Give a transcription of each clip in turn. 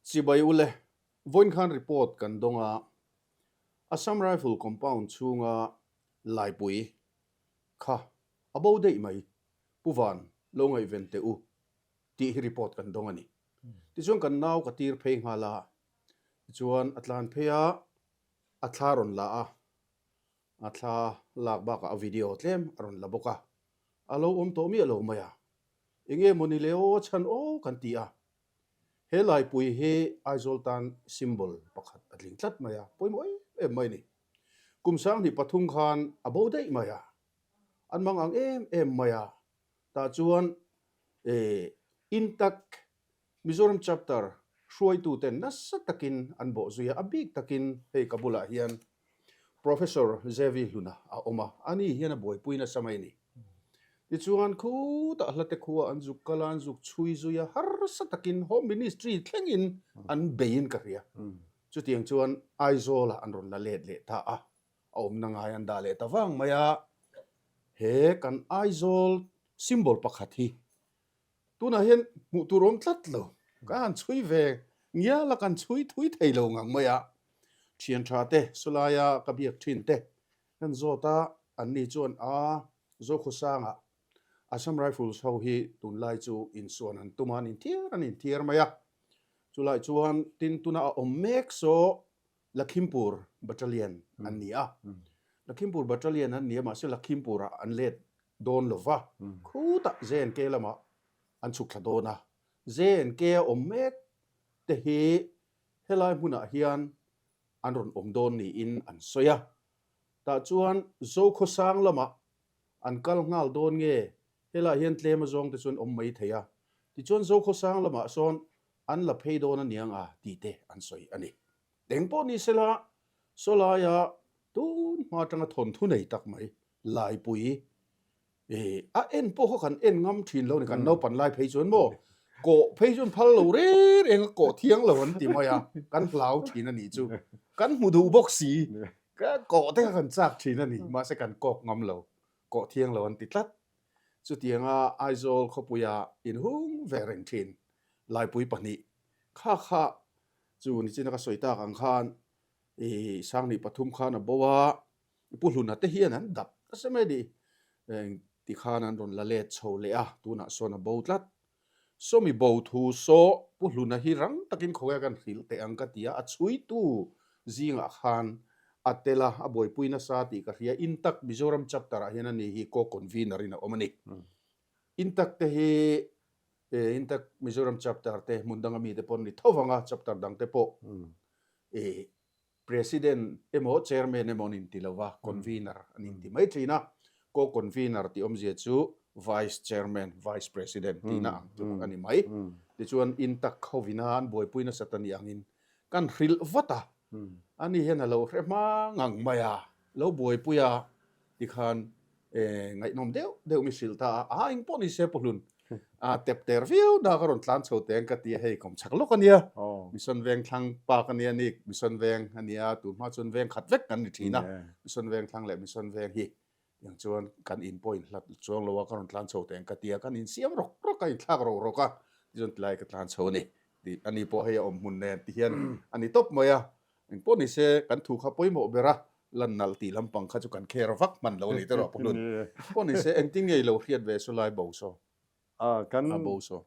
Chibai ule, vawiin khan report kan dawng a, Assam Rifle compound chhunga Laipui kha a bo daih mai, Pu Van lo ngaihven teh u tih hi report kan dawng a ni. Tichuan kan nau ka tir phei nghal a, tichuan a tlan phei a, a thla rawn la a, a thla lak bakah a video tlem a rawn la bawk a, a lo awm tawh miah lo mai a, eng nge mawni le aw chhan aw kan ti a, he Laipui hi Aizawl tan symbol pakhat a tling tlat mai a, pawimawh em em mai a ni. Kum 2003 khan a bo daih mai a, an mang ang em em mai a, tah chuan Intac Mizoram Chapter hruaituten nasa takin an bawh zui a, a bik takin hei ka bulah hian Professor Zevi Hluna a awm a, ani hian a buaipui nasa mai a ni. Tichuan khutah hlate khua an zuk kal a, an zuk chhui zui a, harsa takin Home Ministry thlengin an beiin ka hria. Chutiang chuan Aizawlah an rawn la let leh ta a, a awmna ngai an dah leh ta vang mai a, he kan Aizawl symbol pakhat hi Tunah hian hmuh tur awm tlat lo. Ka han chhui ve ngial a, kan chhui thui thei lo ngang mai a. Thian tha te, sawlaia ka biak thin te kan zawt a, anni chuan a Zokhawsangah Assam Rifles ho hi tunlai chu insuan an tum a, an inthiar an inthiar mai a. Chulai chuan tin tuna a awm mek saw Lakhimpur Battalion an ni a. Lakhimpur Battalion an ni a, mahse Lakhimpurah an let dawn lo va, khutah JNK lamah an chhuk thla dawn a. JNK a awm mek te hi helai hmunah hian an rawn awm dawn niin an sawi a. Tah chuan Zokhawsang lamah an kal nghal dawn nge helaiah hian tlem azawng te chuan awm mai thei a. Tichuan Zokhawsang lamah sawn an la phei dawn aniang a tih te an sawi a ni. Eng pawh ni sela sawlaia tun hma atanga thawnthu nei tak mai Laipui ih a en pawh kha kan en ngam thin lo ni kan naupan lai phei chuan maw kawh phei chuan phal lo reng reng a kawh thiang lo an ti mai a kan hlau thin a nih chu kan hmu duh bawk si ka kawh te kha kan chak thin a ni mahse kan kawk ngam lo kawh thiang lo an ti tlat. Chutianga Aizawl khawpuia inhung ve reng thin Laipui pahnih kha kha chu nichina ka sawi tak ang khan i 2003 khan a bo a, Pu Hluna te hian an dap nasa mai a ni. Eng ti khan an rawn la let chho leh a, tunah sawn a bo tlat. Sawmi bo thu saw Pu Hluna hi rang takin khawnge kan hrilh teh ang ka ti a, a chhuitu zingah khan a tel a, a buaipui nasa tih ka hria. Intak Mizoram chapter ah hian ani hi co-convener in a awm a ni. Intak te hi Intak Mizoram chapter te hmun danga mite pawh an ni tho vang a, chapter dang te pawh President emaw Chairman emaw an inti lo va, Convener an inti mai thin a. Co-convener tih awmzia chu Vice Chairman, Vice President tihna ang tluk a ni mai. Tichuan intak hovina an buaipui nasat a nih angin kan hrilh vat a, ani hian a lo hre hma ngang mai a, lo buaipui a tikhan Ngaihnawm deuh deuh mi hrilh ta a, a eng pawh ni se Puhlun a tep ter viau dak a rawn tlan chho teng ka ti a, hei kawm chak lawk a nia, Mission Veng thlang park a nia nik, Mission Veng a nia, tun hma chuan veng khat vek kan ni thin a, Mission Veng thlang leh Mission Veng hi tiang chuan kan in pawh inhlat chuang lo a, ka rawn tlan chho teng ka ti a, kan insiam rawk rawk a, inthlak rawk rawk a, tichuan tilai ka tlan chho a ni, tih a ni pawh hei a awm hmun nen ti hian a ni tawp mai a, eng pawh ni se kan thu kha pawimawh ber a, Lan nalh tih lampang kha chu kan kher vak hman lo a ni tawh Puhlun. Pawh ni se engtin nge i lo hriat ve saw lai bo saw? A kan A bo saw.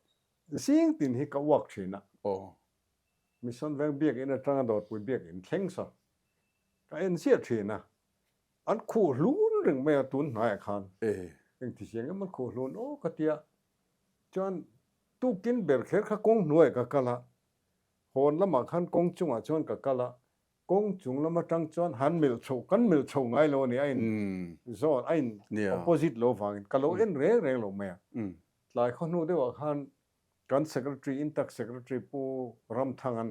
Zing tin hi ka uak thin a. Aw. Mission Veng biakinn atanga Dawrpui biakinn thleng saw ka en ziah thin a. An khuh hlun reng mai a tun hnaiah khan. E. Engti chiang em an khuh hlun aw ka tia. Chuan tukin ber kher kha kawng hnuaiah ka kal a. Hawn lamah khan kawng chungah chuan ka kal a. Kawng chung lam atang chuan han melh chho, kan melh chho ngai lo a ni, a in zawn, a in opposite lo vangin ka lo en reng reng lo mai a. Tlai khaw hnu deuhah khan kan secretary, intak secretary Pu Ramthanga'n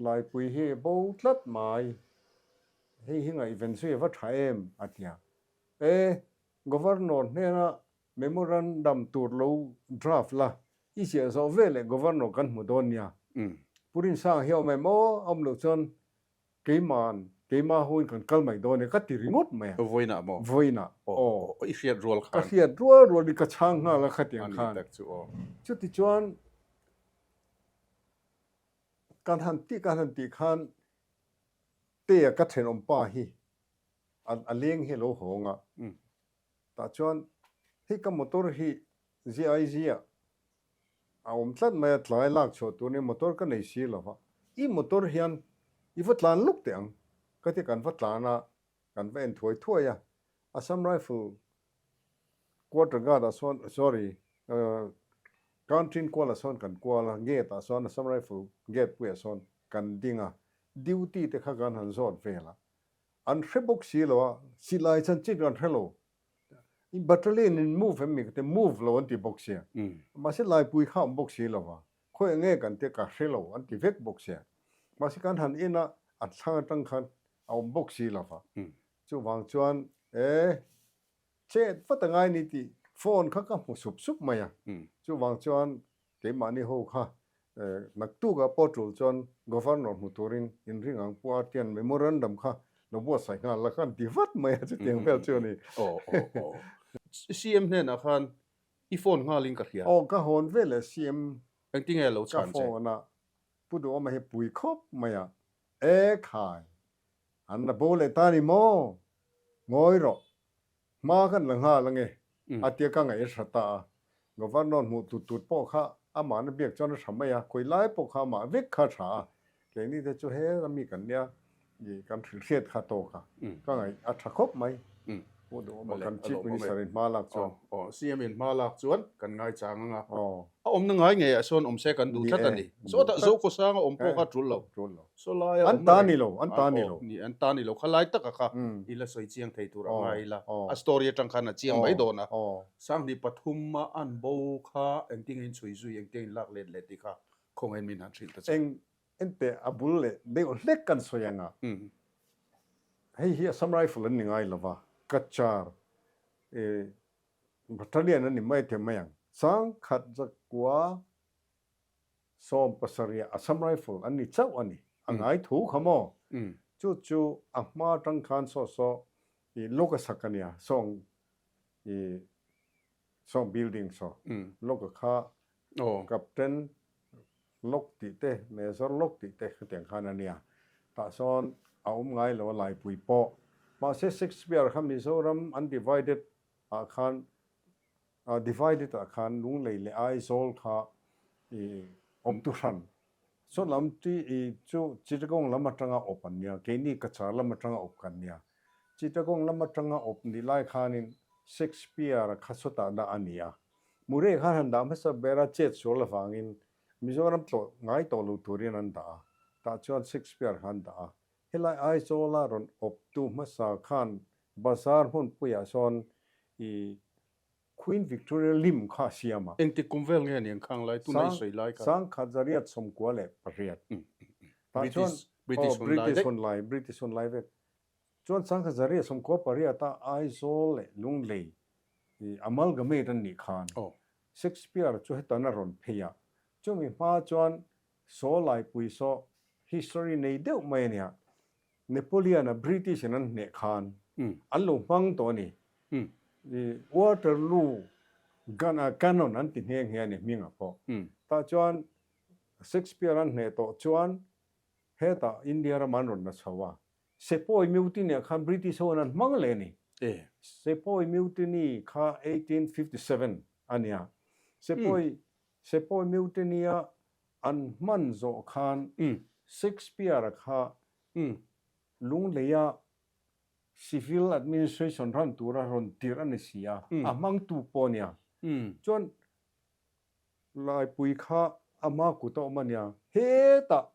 Laipui hi bo tlat mai, hei hi ngaihven zui a va tha em a ti a. E, Governor hnena Memorandum tur lo draft la, i ziah zawh ve leh Governor kan hmu dawn nia. Pu Rinsanga hi a awm em aw, a awm loh chuan keima'n, keima hoin kan kal mai dawn e ka ti ringawt mai a. Vawiinah maw? Vawiinah, aw. I hriat rual khan. Ka hriat rual rualin ka chhang nghal a khatiang khan. A ni tak chu aw. Chutichuan. Kan han tih kan han tih khan Tea ka thenawm pa hi a leng hi a lo hawng a. Tah chuan hei ka motor hi GIG ah a awm tlat mai a, tlai lak chhuah tur nia motor ka nei si lo va, i motor hian i va tlan luk teh ang ka ti kan va tlan a, kan va en thuai thuai a, Assam Rifle quarter guard ah sawn sorry Canteen kual ah sawn kan kual a, gate ah sawn Assam Rifle gate puiah sawn kan ding a, duty te kha kan han zawt vel a, An hre bawk si lo a, silai chanchin an hre lo. Battalion in move em mi ka ti, move lo an ti bawk sia. Mahse laipui kha a awm bawk si lo va, khawi enge kan tia ka hre lo an ti vek bawk sia. Mahse kan han en a, a thlang atang khan a awm bawk si lo va. Chuvang chuan e chet vat a ngai ni tih phone kha ka hmu sup sup mai a. Chuvang chuan Keimahni ho kha naktukah pawh tul chuan Governor hmu turin inring ang Pu Artian memorandum kha lo buatsaih nghal la khan ti vat mai a chutiang vel chu a ni. Aw aw aw. CM hnenah khan i phone nghalin ka hria. Aw ka hawn vel e CM Engtinge a lo ka chhan che? phone a Pu Duhawma hi pui khawp mai a, E khai, an la bo leh ta ni maw? Ngawi rawh, Hma kan la nghal ange, a tia ka ngaih a hra ta a. Governor hmuh tut tut pawh kha amahna biak chuan a hra mai a, khawi lai pawh kha amah vek kha a hra a. Keini te chu he rami kan nia i kan hrilh hriat kha tawk a, ka ngaih a tha khawp mai. Pu Duhawma kan Chief Minister in hma lak chuan. Aw, CM in hma lak chuan kan ngaichang anga. A awmna ngai ngeiah sawn awm se kan duh tlat a ni. Sawtah Zokhawsanga awm pawh kha tul lo. Tul lo. Saw laia An awm ta reng. ni lo, an ta ni lo. Ni, an ta ni lo. Kha lai taka kha i la sawi chiang thei tur a ngai ila. A story atang khan a chiang mai dawn a. Sanghnih pathuma an bo kha engtin in chhui zui, engtin in lak let leh tih kha khawngaihin min han hrilh ta che. Eng, enteh a bul leh deuh hlek kan sawi ang a. Hei hi Assam Rifle an ni ngai lo va, Cachar, Battalion an ni mai thei mai ang. Sangkhat zakua 70 Assam Rifle an ni chauh a ni. A ngai thu kha maw? Chu chu a hma atang khan saw saw i lawk a sak a nia, sawng i sawng building saw lawk a kha Captain lawk tih te, Major lawk tih te khatiang khan a nia. Tah sawn a awm ngai lo a laipui pawh. Mahse Shakespeare kha Mizoram an divided ah khan Divided ah khan Lunglei leh Aizawl kha i awm tu hran. Saw lam ti i chu Chittagong lam atanga awp an nia, keini Cachar lam atanga awp kan nia. Chittagong lam atanga awp nih lai khanin Shakespeare-a kha sawtah dah a ni a. Murray khan han dah hmasa ber a chet sual avangin Mizoram tlawh ngai tawh lo turin an dah a, tah chuan Shakespeare kha an dah a. Helai Aizawla rawn awptu hmasa khan Bazar hmunpuiah sawn i Queen Victoria lim kha a siam a. Engtik kum vel nge aniang khang lai tuna i sawi lai kha? 1898. Tah chuan British hun lai British hun lai, British hun lai vek. Chuan 1898 a Aizawl leh Lunglei i amalgamate an nih khan Shakespeare chu hetan a rawn phei a. Chumi hma chuan Saw laipui saw history nei deuh mai a nia. Napoleon-a British in an hneh khan an lo hmang tawh a ni. Waterloo gun cannon an ti nghe nghe a ni hmingah pawh. Tah chuan Shakespeare an hneh tawh chuan hetah India ram an rawn la chho a. Sepoy Mutiny-ah khan British ho an an hmang leh a ni. Sepoy Mutiny kha 1857 a nia. Sepoy Sepoy Mutiny-a an hman zawh khan Shakespeare-a kha Lungleia Civil Administration ran tura rawn tirh a ni si a, a hmangtu pawh a nia. Chuan Laipui kha ama kut a awm a nia, hetah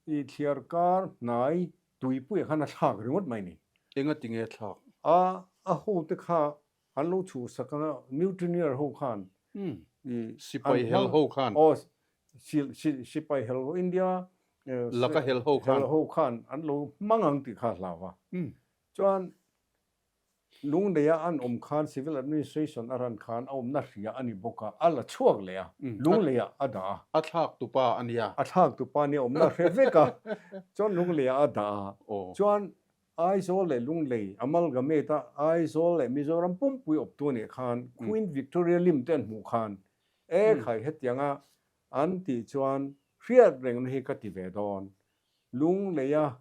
i thliar kar hnai tuipuiah khan a thlak ringawt mai ni. Engati nge thlak? A, a hote kha An lo chhuhsak anga mutineer ho khan i Sipai hel ho khan. Aw sipai hel ho India laka hel ho khan. Hel ho khan an lo hmang ang tih kha a hlau a. Chuan Lungleia an awm khan civil administration a ran khan a awmna hria a ni bawk a, a la chhuak leh a, Lungleiah a dah a. A thlak tupa a nia. A thlak tupa a nia awmna hre vek a, chuan Lungleiah a dah a. Chuan Aizawl leh Lunglei amalgamate a Aizawl leh Mizoram pumpui awptu anih khan Queen Victoria lim te an hmuh khan e khai hetianga an tih chuan Hriat rengna hi ka ti ve dawn. Lungleia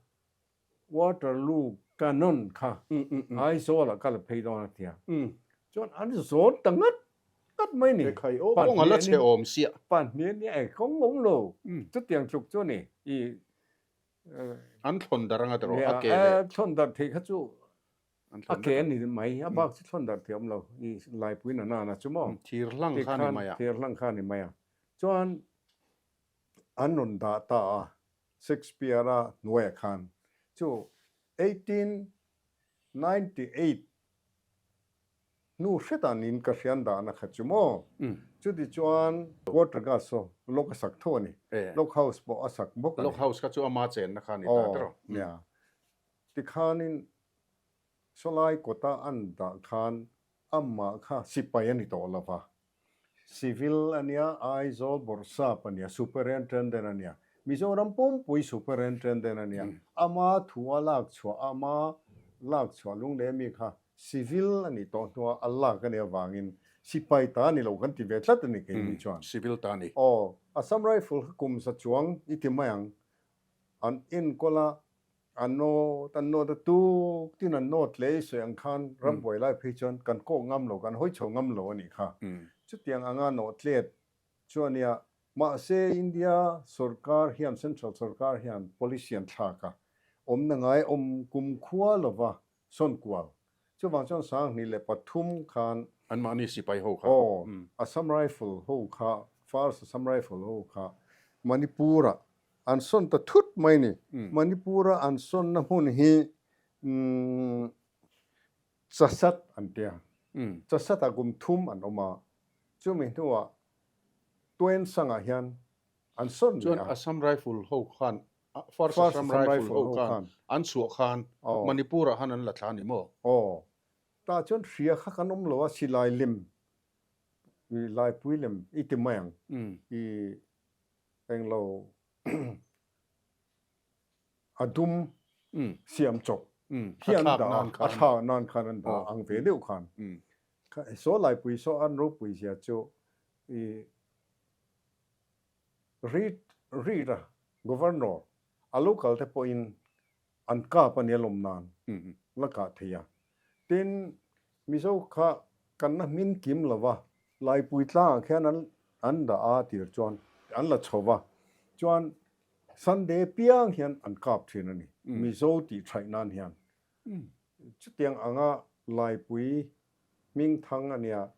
Waterloo Cannon kha Aizawlah ka la phei dawn a tia. Chuan an zawn ta ngat ngat mai ni. Ekhai aw kawng a la chhe awm siah. Pahnih ania e kawng awm lo. Chutiang tluk chu ni. I An thlawn darh anga tawh a ke leh. Thlawn darh thei kha chu a ke a ni mai. A bak chu thlawn darh thei awm lo. I laipui na nana chu maw. Thir hlang kha ni mai a. Thir hlang kha ni mai a. Chuan an rawn dah ta a. Shakespeare-a hnuaiah khan chu 1898 hnu hretah niin ka hrian dahna kha chu maw? Chuti chuan Quarter Gas saw log a sak tho a ni. Log house pawh a sak bawk a ni. Log house kha chu ama chenna kha a ni ta tawh. Nia. Tikhanin sawlai kawta an dah khan amah kha sipai a ni tawh lo va. Civil a nia, Aizawl Bawrhsap a nia, Superintendent a nia, Mizoram pumpui Superintendent a nia, ama thu a lak chhuah, ama lak chhuah lungleh mi kha Civil a nih tawh hnua a lak a nih avangin sipai ta a ni lo kan ti ve tlat a ni keini chuan. Civil ta a ni. Aw, Assam Rifle kha kum za chuang i ti mai ang, an enkawl a, A nawt, an nawt a tuk tin an nawt leh i sawi ang khan rambuai lai phei chuan kan kawk ngam lo, kan hawi chho ngam lo a nih kha. Chutiang anga nawh tlet chu a nia. Mahse India sorkar hian, Central sorkar hian policy an thlak a, awmna ngai awm kumkhua lova sawn kual. Chuvang chuan 2003 khan Anmahni sipai ho kha. Aw, Assam Rifle ho kha, First Assam Rifle ho kha Manipur-ah An sawn ta thut mai ni. Manipur-a an sawnna hmun hi Chasat an ti a. Chasat-ah kum thum an awm a. Chumi hnuah Tuensangah hian an sawn leh a. Chuan Assam Rifle ho khan, First Assam Rifle ho khan an chhuah khan Manipur-ah khan an la thla a ni maw? Aw. Tah chuan hria kha kan awm lo a, silai lem, laipui lem i ti mai ang. I Englo a dum siam chawp hi an dah a, a thlak nan khan an dah ang ve deuh khan. Saw laipui saw an ropui zia chu i Read Read a Governor a lo kal te pawhin an kap a nia lawm nan la kah thei a. Tin, Mizo kha kan la hmin kim lo va, Laipui tlangah khian an an dah a tir chuan an la chho va, chuan Sunday piang hian an kap thin a ni, Mizo tih thaih nan hian. Chutiang anga Laipui hming thang a nia,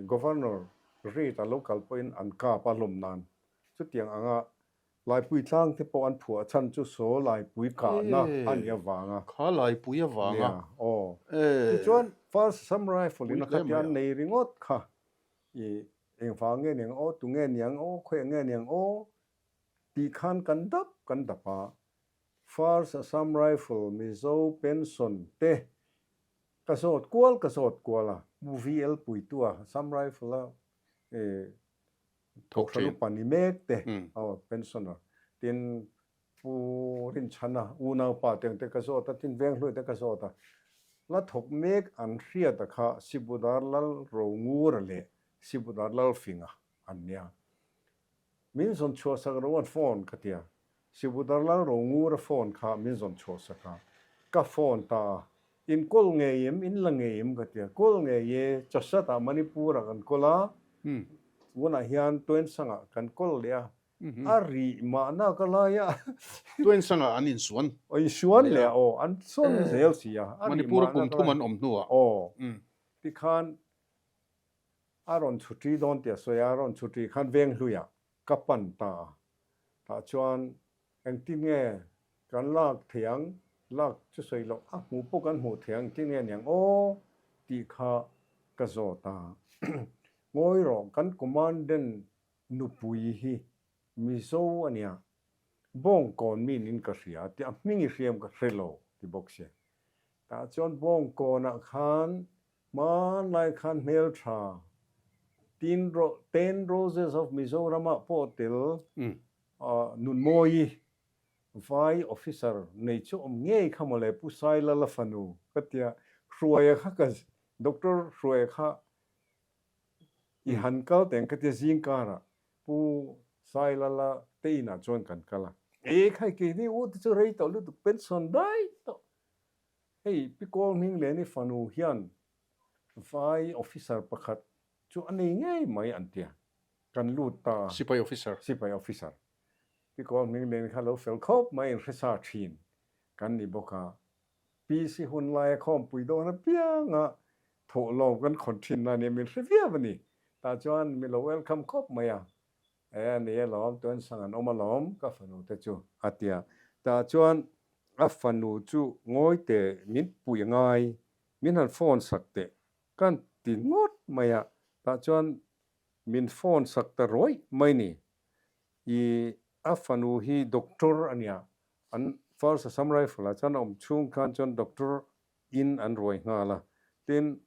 Governor Reid a lo kal pawhin an kap a lawm nan. Chutiang anga Laipui tlang te pawh an phuah chhan chu saw Laipui kahna a nih avanga. Kha Laipui avanga. Nia, aw. Tichuan First Assam Rifle in a khatia an nei ringawt kha i engvang nge niang aw, tunge niang aw, khawiah nge niang aw tih khan kan dap kan dap a. First Assam Rifle Mizo Pension te ka zawt kual ka zawt kual a, Pu VL Puitua Assam Rifle a i Thawk upa ni mek te aw pensioner tin Pu Rinchhana unaupa te ang te ka zawt a tin Venghlui te ka zawt a la thawk mek an hriat a kha Sibudar Lal Rongura leh Sibudar Lalfinga an nia. Min zawn chhuah sak ro an phone ka tia Sibudar Lal Rongura phone kha min zawn chhuah sak a ka phone ta a In kawl ngei em, in la ngei em ka ti a, kawl ngei e, Chasat ah Manipur ah kan kawl a, tunah hian Tuensang ah kan kawl leh a, a rih mahna ka lai a. Tuensang ah an insuan. Insuan leh a aw, an sawn zel si a, a rih mahna ka lai. Manipur a kum thum an awm hnuah. Aw, tikhan a rawn chhuṭi dawn tih a sawi a, a rawn chhuṭi khan Venghluiah ka pan ta a, tah chuan Engtin nge kan lak thei ang? Lak chu sawi loh, a hmuh pawh kan hmuh thei ang, engtin nge niang aw? tih kha ka zawt a. Ngawi rawh, kan commandant nupui hi Mizo a nia, Bawngkawn mi niin ka hria tih a hming i hriam ka hre lo ti bawk si. Tah chuan Bawngkawnah khan hmanlai khan hmeltha Ten Roses of Mizoram-ah pawh tel Nunmawi vai officer nei chu awm ngei kha mawle Pu Sailala fanu ka tia Hruaia kha ka Doctor Hruaia kha i han kal teng ka tia zing karah Pu Sailala. te inah chuan kan kal a. E khai keini u te chu rei tawh lutuk pension daih tawh. Hei Pi Kawlhmingliani fanu hian vai officer pakhat chu a nei ngei mai an tia. Kan lut ta a. Sipai officer. Sipai officer. Pi Kawlhmingliani kha lo fel khawp mai in hresa thin kan ni bawk a. PC hun laia khawmpui dawn apianga thawhlawm kan khawn thin na nia min hre viau a ni. Tah chuan mi lo welcome khawp mai a. E a ni alawm, tuan sang an awm alawm ka fanu te chu a ti a. Tah chuan a fanu chu ngawi teh min pui ngai, min han phone sak teh kan ti ngawt mai a. Tah chuan min phone sak ta rawih mai ni. I a fanu hi doctor a nia, an First Assam Rifle ah chuan a awm chhung khan chuan doctor in an ruai nghal a, tin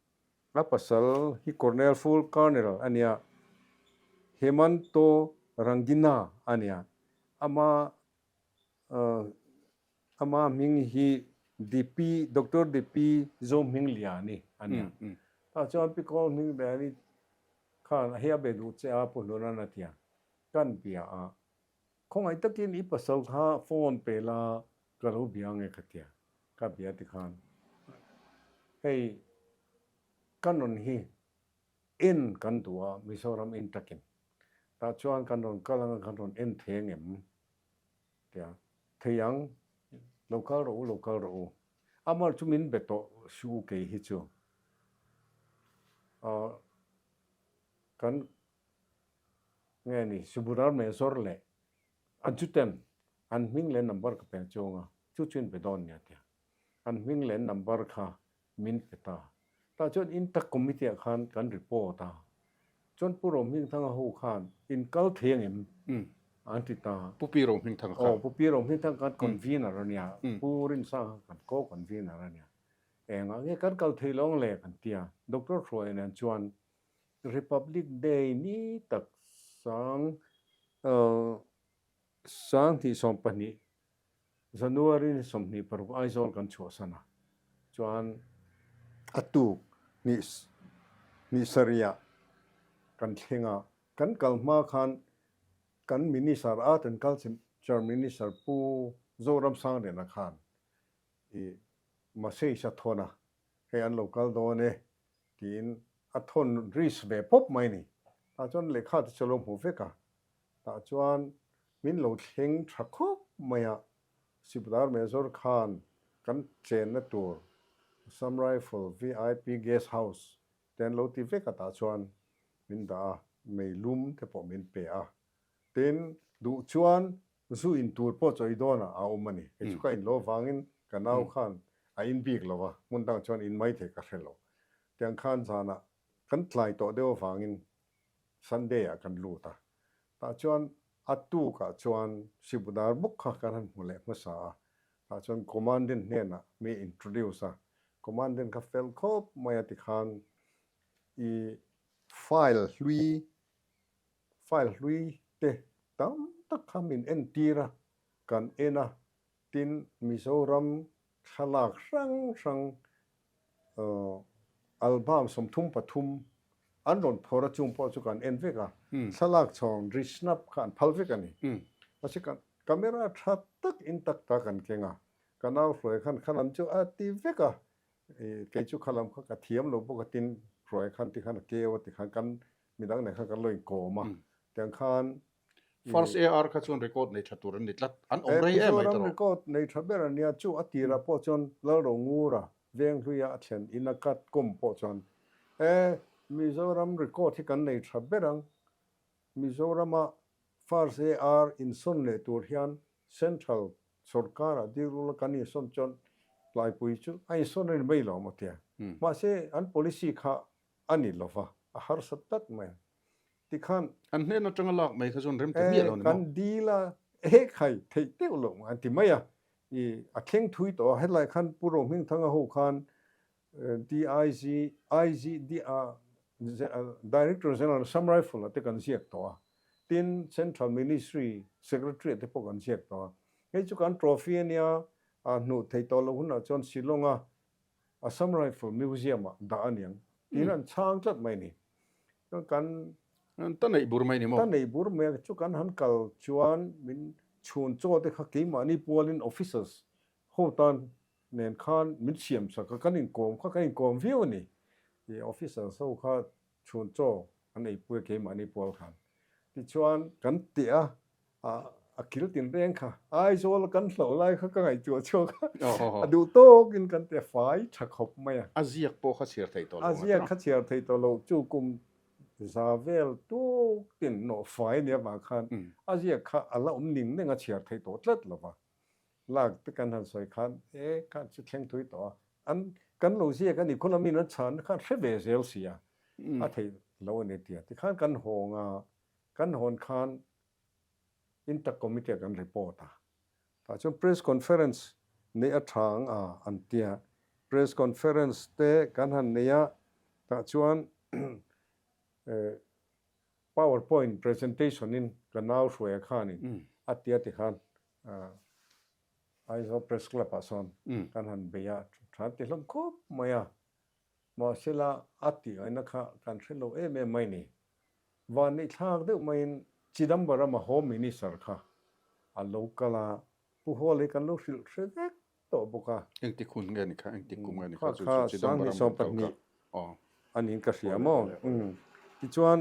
a pasal hi Colonel Full Colonel a nia, Hemanto Rangina a nia, ama ama hming hi Dipi Doctor Dipi Zohmingliani a nia. Tah chuan Pi Kawlhmingliani khan hei a be duh che a Pu Hluna'n a ti a, kan bia a. Khawngaih takin i pasal kha phone pe la ka lo bia nge ka tia, ka bia ti khan hei ka nun hi en kan duh a Mizoram in takin tah chuan kan rawn kal anga kan rawn en thei angem tia thei ang lo kal rawh u lo kal rawh u amar chu min be tawh suh u kei hi chu ah kan Nge ni, Suburar Mezor leh an chuten an hming leh number ka peng chuang a, chu chu in pe dawn nia tia. An hming leh number kha min pe ta. Tah chuan Intact Committee ah khan kan report a, chuan Pu Rohmingthanga ho khan in kal thei angem an ti ta. Pu Pi Rohmingthanga khan. Aw, Pu Pi Rohmingthanga khan convener a nia, Pu Rinsanga khan co-convener a nia. Engah nge kan kal thei lo ang le kan tia. Doctor Hruaia nen chuan Republic Day ni tak sang 2012 January ni 26 Aizawl kan chhuahsan a, chuan a tuk ni ni sarih kan thleng a, kan kal hma khan kan Minister Art and Culture Minister Pu Zoram Sangliana khan i message a thawn a, hei an lo kal dawn e tiin a thawn risk ve pawp mai ni. Tah chuan lehkha te chu a lo hmu vek a, tah chuan min lo thleng tha khawp mai a, Sipdar Major khan kan chenna tur Assam Rifle VIP Guest House te an lo ti vek a, tah chuan min dah a, meilum te pawh min pe a, tin duh chuan Zu in tur pawh chawi dawnah a awm a ni. Kei chu ka in lo avangin ka nau khan a in bik lo a, hmun dang chuan in mai thei ka hre lo. Tiang khan zanah kan tlai tawh deuh avangin Sunday ah kan lut a. Tah chuan a tukah chuan Sibudar bawk kha kan han hmu leh hmasa a. Tah chuan Commandant hnenah mi introduce a, Commandant kha fel khawp mai a tikhan i file hlui File hlui te tam tak kha min entir a, kan en a, tin Mizoram thlalak hrang hrang album 33 an rawn phawrh a, chung pawh chu kan en vek a, thlalak chhawn ri snap kha an phal vek a ni. Mahse kan camera tha tak in tak tak an keng a, ka nau hruai khan khalam chu a ti vek a, kei chu khalam kha ka thiam lo bawk a, tin hruai khan tikhan a keu a tikhan kan Midang nen khan kan lo inkawm a, tiang khan First AR kha chuan record nei tha tur an ni tlat, an awm rei em mai tawh. Mizoram record nei tha ber a nia, chu a tirah pawh chuan Lalrongura Venghluia a thlen in a cut kawm pawh chuan e Mizoram record hi kan nei tha ber ang, Mizorama First AR insawn leh tur hian Central sawrkarah dirula kan insawn chuan Tlaipui chu a insawn a ni mai lo maw tia. Mahse an policy kha a ni lo va, a harsa tlat mai a. Tikhan. An hnen atanga lak mai kha chuan rem ta miah lo ni maw? Kan dil a, he khai theih deuh loh an ti mai a. I a thleng thui tawh a, hetlai khan Pu Rohmingthanga ho khan DIG, IG, Director General Assam Rifle ah te kan ziak tawh a, tin Central Ministry Secretary ah te pawh kan ziak tawh a. Hei chu kan trophy a nia, a hnuh theih tawh loh hunah chuan Shillong a Assam Rifle Museum ah dah a niang tiin an chhang tlat mai a ni. Chuan kan. Ta neih bur mai ni maw? Ta neih bur mai a, chu kan han kal chuan min chhun chaw te kha keimahni pualin officers ho tan nen khan min siam sak a, kan inkawm kha kan inkawm viau a ni. I officers ho kha chhun chaw an eipui a keimahni pual khan. Tichuan kan teh a, a kil tin reng kha Aizawl kan hloh lai kha ka ngaihtuah chhuak a, a duh tawkin kan teh fai tha khawp mai a. A ziak pawh kha chhiar theih tawh lo A ziak kha chhiar theih tawh lo chu kum za vel tuk tin nawh fai nia vang khan a ziak kha a la awm ning neng a chhiar theih tawh tlat lo va. Lak te kan han sawi khan e khan chu thleng thui tawh a, an kan lo ziak a ni khaw lamin an chhan khan hre ve zel si a, a theih lo a ni tia. Tikhan kan hawng a, kan hawn khan Inter Committee ah kan report a, tah chuan press conference neih a tha ang a an tia. Press conference te kan han nei a, tah chuan power point presentation in ka nau hruaia khanin a tia tikhan Aizawl Press Club ah sawn kan han bei a, tha an ti hlawm khawp mai a. Mahsela a tih ngaihna kha kan hre lo em em mai ni. Vanneih thlak deuh maiin Chidambaram a Home Minister kha a lo kal a, Pu Hall hi kan lo hrilh hre vek tawh bawk a. Engtik hun nge ni kha, engtik kum nge ni kha chu chu Chidambaram a kal kha. A niin ka hria maw. Tichuan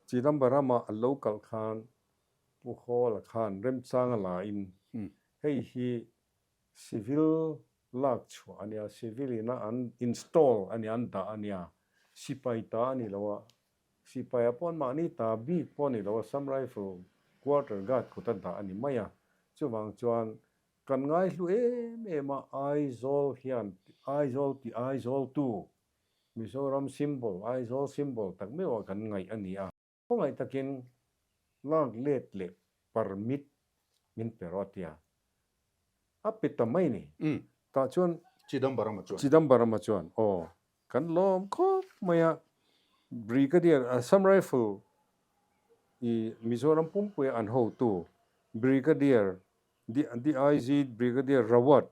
Chidambaram a a lo kal khan Pu Hall a khan remchang a la in hei hi Civil lak chhuah a nia, civil ina an install a nia, an dah a nia, sipai ta a ni lo a, sipai ah pawh mahni ta bik pawh a ni lo a, Assam Rifle quarter guard kut a dah a ni mai a, chuvang chuan kan ngaihlu em em a, Aizawl hian Aizawl tih Aizawl tu, Mizoram symbol, Aizawl symbol tak meuh ah kan ngaih a ni a. Khawngaih takin lak let leh permit min pe rawh a ti a, a pe ta mai ni. Tah chuan Chidambarama chuan. Chidambarama chuan, Aw, kan lawm khawp mai a, Brigadier Assam Rifle i Mizoram pumpuia an hotu Brigadier DIG Brigadier Rawat,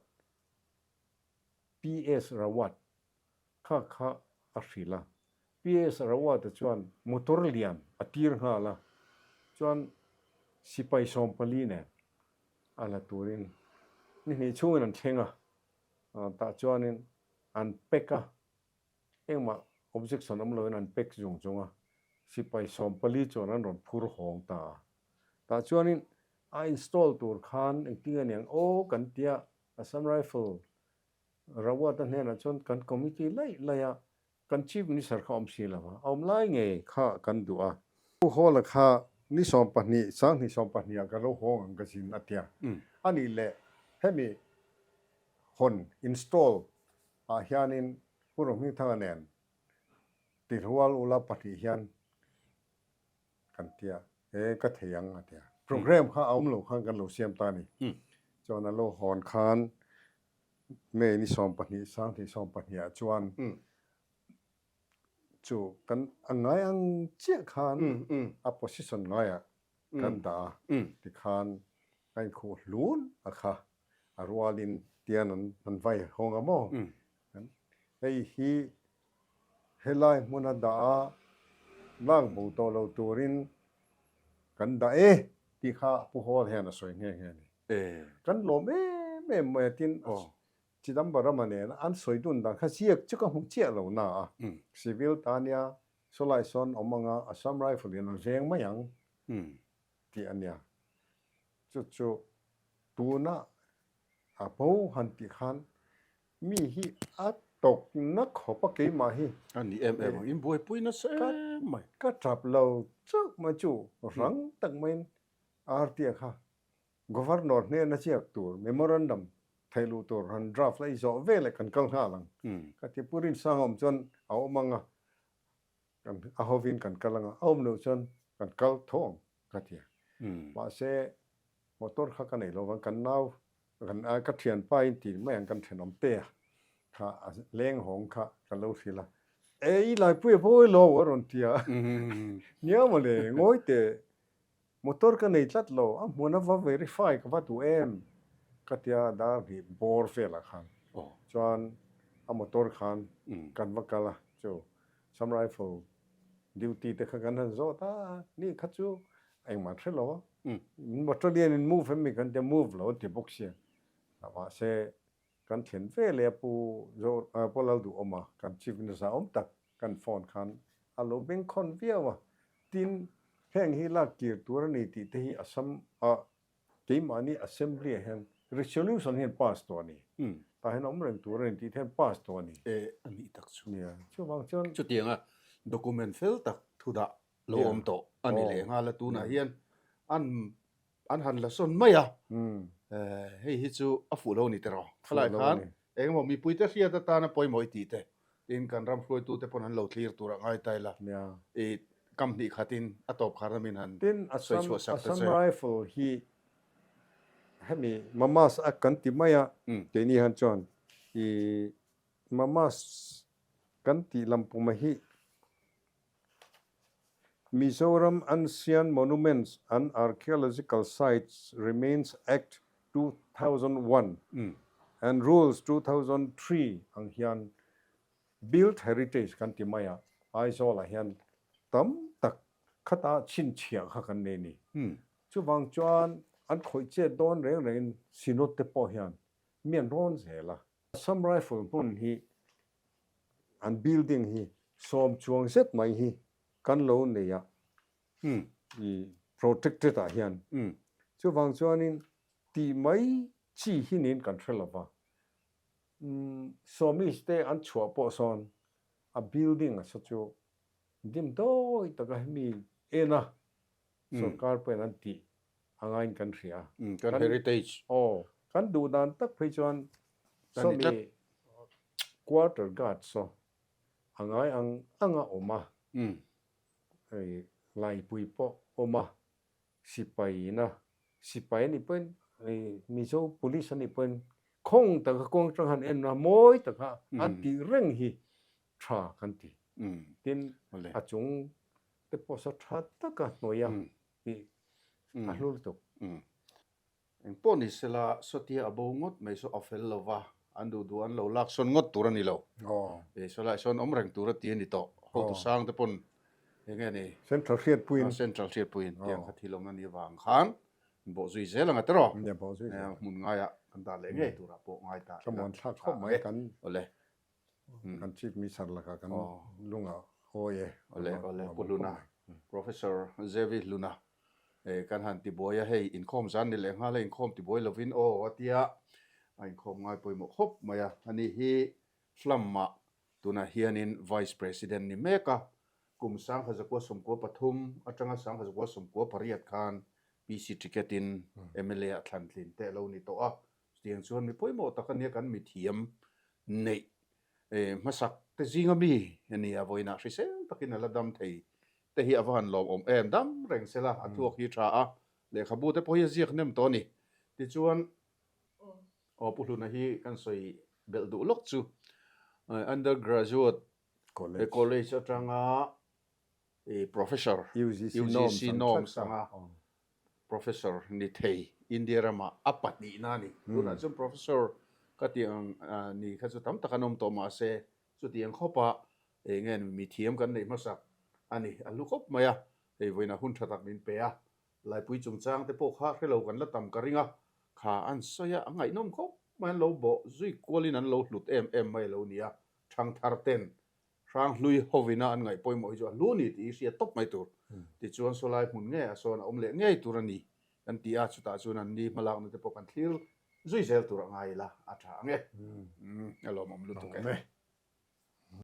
PS Rawat Kha kha a hrilh a. PS Rawat-a chuan motor lian a tir nghal a, chuan sipai 14 nen a la turin ni hnih chhungin an thleng a, tah chuanin an pack a, engmah objection awm loin an pack zung zung a, sipai 14 chuan an rawn phur hawng ta a. Tah chuanin a install tur khan engtin a niang aw kan tia Assam Rifle Rawat-a hnenah chuan kan committee laih laih a, kan Chief Minister kha awm si lo a, a awm lai ngei kha kan duh a. Pu Hawla kha ni 12, 20 12 ah ka lo hawng ang ka zin a tia. A nih leh hemi hawn, install, ah hianin Pu Rohmingthanga nen Tirhual ula pahnih hian kan tia, e ka thei ang a tia. Program kha a awm lo khan kan lo siam ta a ni. Chuan a lo hawn khan May ni 12, 20 12 ah chuan chu kan a ngai ang chiah khan a position ngaiah kan dah a, tikhan a inkhuh hlun a kha a rualin tian an vai hawng a maw? Hei hi helai hmuna dah a lak bo tawh lo turin kan dah e tih kha Pu Hall hian a sawi nghe nghe a ni. Kan lawm em em mai a tin Chidambarama nena an sawi dun dan kha ziak chu ka hmu chiah lo na a, civil ta nia sawlai sawn awm anga Assam Rifle in an veng mai ang tih a nia. Chu chu tuna a bo han tih khan mi hi a tawk na khawp a keimah hi. A ni em em ang, in buaipui nasa em mai. Ka tap lo chauh mai chu rang tak maiin RT-a kha Governor hnena ziak tur memorandum theih luh tur han draft la i zawh veleh kan kal nghal ang. Ka ti Pu Rinsanga awm chuan a awm ang a, kan a hovin kan kal ang a, a awm loh chuan kan kal tho ang ka ti a. Mahse motor kha ka nei lo vang, kan nau kan ka thianpa in ti mai ang kan thenawm te a kha a leng hawng kha ka lo hrilh a, e i laipui a vawi lo a rawn ti a, nia mawle ngawi teh Motor ka nei tlat lo, a hmun a va verify ka va duh em? Ka tia dar hnih bawr velah khan chuan a motor khan kan va kal a, chu Assam Rifle Duty te kha kan han zawt a, ni kha chu engmah hre lo a. Battalion in move em mi kan tia move lo an ti bawk sia. Mahse kan thlen ve leh a Pu Pu Lalduhawma kan Chief Minister awm tak kan phone khan a lo bengkhawn viau a. Tin, heng hi lak kir tur a ni tih te hi Assam ah Keimahni Assembly ah hian resolution hian pass tawh a ni. Tah hian awm reng tur a ni tih te hian pass tawh a ni. E, a nih tak chu. Nia, chuvang chuan. Chutianga document fel tak thu dah lo awm tawh a ni leh nghal a, tunah hian an an han la sawn mai a. Hei hi chu a fuh lo a ni tiraw? Khalai khan engemaw mipuite hriat atana pawimawh i tih te Tin, kan ram hruaitute pawn an lo thlir tur a ngai ta ila, i kam hnih khatin a tawp khar na min han Tin, sawi Assam, chhuah sak ta Assam che. Rifle hi hemi Mamas a kan ti mai a, keini han chuan i Mamas kan tih lampuma hi Mizoram Ancient Monuments and Archaeological Sites Remains Act 2001 and Rules 2003 ang hian Built Heritage kan ti mai a, Aizawl ah hian tam tak khata chhinchhiah kha kan nei a ni. Chuvang chuan an khawih chet dawn reng rengin Synod te pawh hian mi an rawn zel a. Assam Rifle hmun hi an building hi sawm chuang zet mai hi kan lo nei a i protected ah hian chuvang chuanin tih mai chi hi niin kan hre lova sawmis te an chhuah pawh sawn a building a saw chu dim dawi taka hemi en a sorkar pawhin an tih a ngaiin kan hria. Kan heritage. Aw, kan duh dan tak phei chuan sawmi quarter guard saw a ngai ang ang a awm a, hei laipui pawh awm a, sipai ina sipai a nih pawhin hei Mizo police a nih pawhin khawng taka kawng atang han en a mawi taka a tih reng hi tha kan ti. Tin, a chung te pawh saw tha taka hnawih a tih a hlu lutuk. Eng pawh ni sela sawtia a bo ngawt mai saw a fel lo va, an duh duh an lo lak sawn ngawt tur a ni lo. E sawlai sawn awm reng tur a ti a ni tawh. Hotu sang te pawn eng nge ni? Central hriatpuiin. Central hriatpuiin tiang kha thil awm a nih avang khan an bawh zui zel ang a tiraw? Hmun ngaiah kan dah leh ngei turah pawh ngai ta ila. Thlamuan thlak khawp mai kan. Awle. Kan Chief Minister lakah kan lung a awi e. Awle, awle, Pu Hluna, Professor Zevi Hluna kan han tibuai a, hei inkhawm zan ni leh nghal a, inkhawm tibuai lovin aw a tia, a inkhawm ngai pawimawh khawp mai a, ani hi Flam-ah tunah hianin Vice President ni mek a, kum 1993 atanga 1998 khan PC ticket-in mla ah thlan tlin teh lo ni tawh a, Chutiang chuan mi pawimawh tak a nia kan mithiam neih hmasak te zinga mi a nia vawiinah hrisel takin a la dam thei te hi a va han lawmawm em dam reng sela a thluak hi tha a lehkhabu te pawh hi a ziak hnem tawh a ni. Tichuan aw Pu Hluna hi kan sawi belh duh lawk chu undergraduate college atanga professor UGC norms anga professor ni thei India ramah a pahnihna a ni. Tunah chuan professor ka tih ang ni kha chu tam tak an awm tawh mahse chutiang khawpa eng nge mi thiam kan neih hmasak a ni. A hlu khawp mai a, hei vawiinah hun tha tak min pe a, Laipui chungchang te pawh kha hrelo kan la tam ka ring a, kha an sawi a, a ngaihnawm khawp mai an lo bawh zui kualin an lo hlut em em mai a lo ni a, thangthar ten Hranghlui hovina an ngaih pawimawh hi chu a hlu ni tih hi hriat tawp mai tur. Tichuan sawlai hmun ngei ah sawn a awm leh ngei tur a ni kan ti a, chutah chuan an ni hmalakna te pawh kan thlir zui zel tur a ngai ila a tha ang e. A lawmawm lutuk e.